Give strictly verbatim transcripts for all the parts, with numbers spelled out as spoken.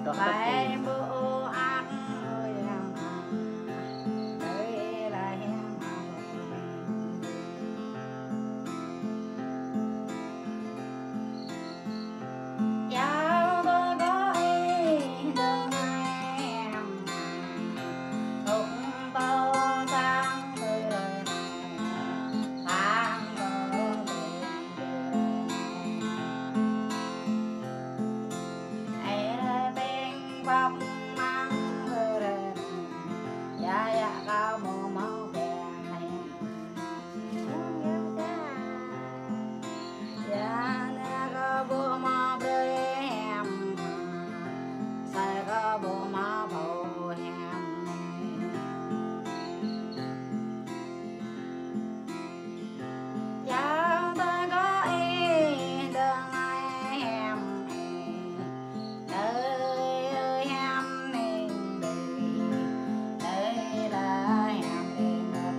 Bai ƀu ak ơi yang ma, ơi la yang ma. Yao tơ kơ ih dơ̆ng ai em, tŭk tơ sang tơ rơi, sang tơ rơi. Ê ping pok mang bơ rơi, ya ya kâo ƀu mâo bê. Ya nê kâo ƀu mâo brơi hiam, sai kâo ƀu mâo pô hiam. Yao tơ kơ ih dơ̆ng ai hiam ih, tơ hiam ning đơi, tơ la hiam ning đơi.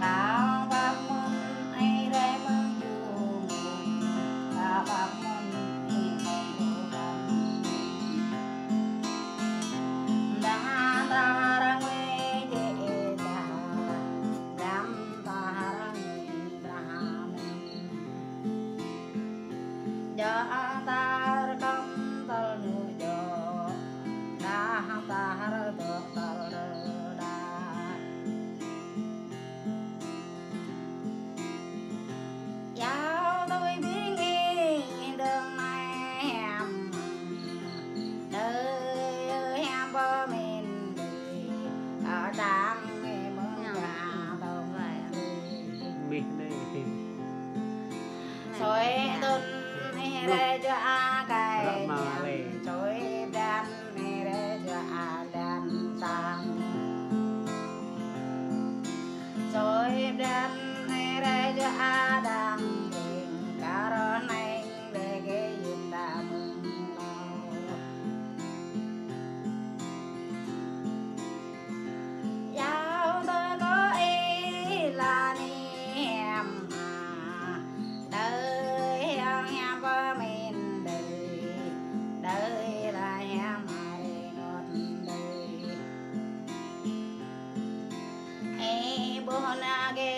Kâo pap mơ̆n ih rai mơ̆ng jum, kâo pap mơ̆n ih mơ̆ng jum. Dah tar wê jê dah, dam tar wê brah mơ̆n. Djơ̆ tar kăm tơl ñu djơ̆, dah tar dŏ tơl rơđah. Yao tui ƀing ih dơ̆ng ai hiam, đơi hiam pơmĭn đơi, kâo čang ih mơ̆ng gah tơm lai. Mih nê. Sui tŭn ih rai jua kai ñăm, sui blan ih rai jua blan sang. Sui blan ih rai jua đang ring, kar neng đe gê yut ta mơ̆ng lau. Yao tơ kơ ih la ni hiam a, đơi hiam hiam pơmĭn đơi, đơi la hiam a rơngot đơi. Ih ƀuh nao gê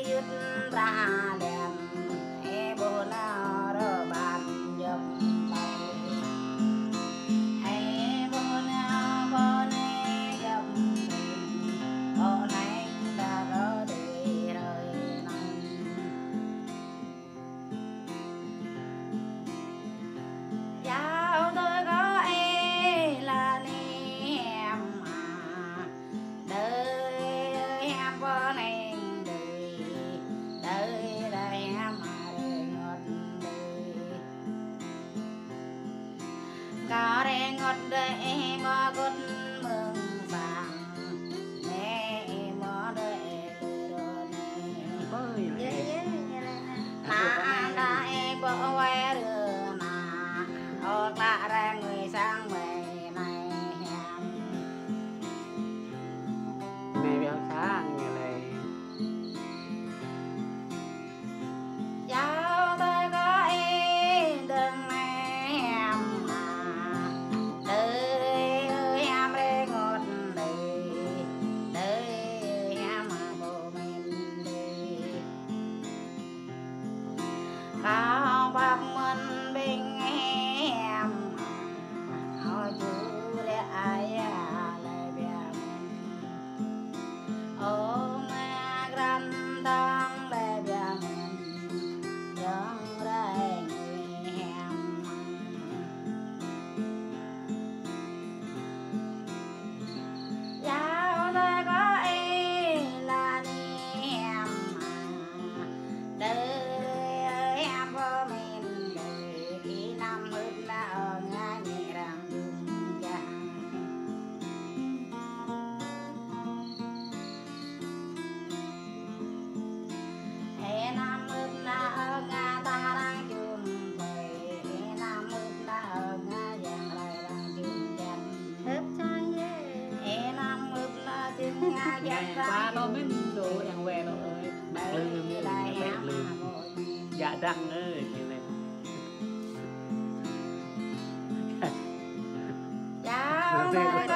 yut prah lem, ih ƀuh nao rơbat jơ̆p ƀai. Ih ƀuh nao pơ nê jơ̆p ƀai, pơ nê ta kơ đih rơi nong. Yao tơ kơ ih la ni hiam a, đơi hiam pơ neng đơi, đơi la hiam a rơngot đơi. Kâo rơngot đơi ih mơ̆ kŭt mơ̆ng sang, nê ih mơ̆ đơi ih tơ rô nê. Ơi, nê. Nă ta ih ƀuh wai rơ nă, ơ klă rang ngui sang ƀai nai hiam. Nê ƀiă sang ñu lĕ. Yao tơ kơ ih dơ̆ng ai hiam a, đơi hiam rơngot đơi, đơi hiam a pơmĭn đơi. Kâo pap mơ̆n ƀing hiam a, ơ jŭ lĕ ai a lĕ biă mơ̆n. Ơ mă krăn tong lĕ biă mơ̆n, dơ̆ng rai ngui hiam. Yao tơ kơ ih la ni hiam a, đơi hiam pơmĭn đơi, ih năm hưt nao ngă ñi rang jum jah. Ê năm ưp na ơ ngă tah arăng jum ƀai. Ê năm ưp na ơ ngă yang rai arăng jum jan. Ưp čai yê. Ê năm ưp na jing ngă yang rai jum jan. Ba lô mĭn đô yang wê lô ơi. Băk lư mĭn, băk lư. Djă dăng ơi, kơ lĕ. Ơi,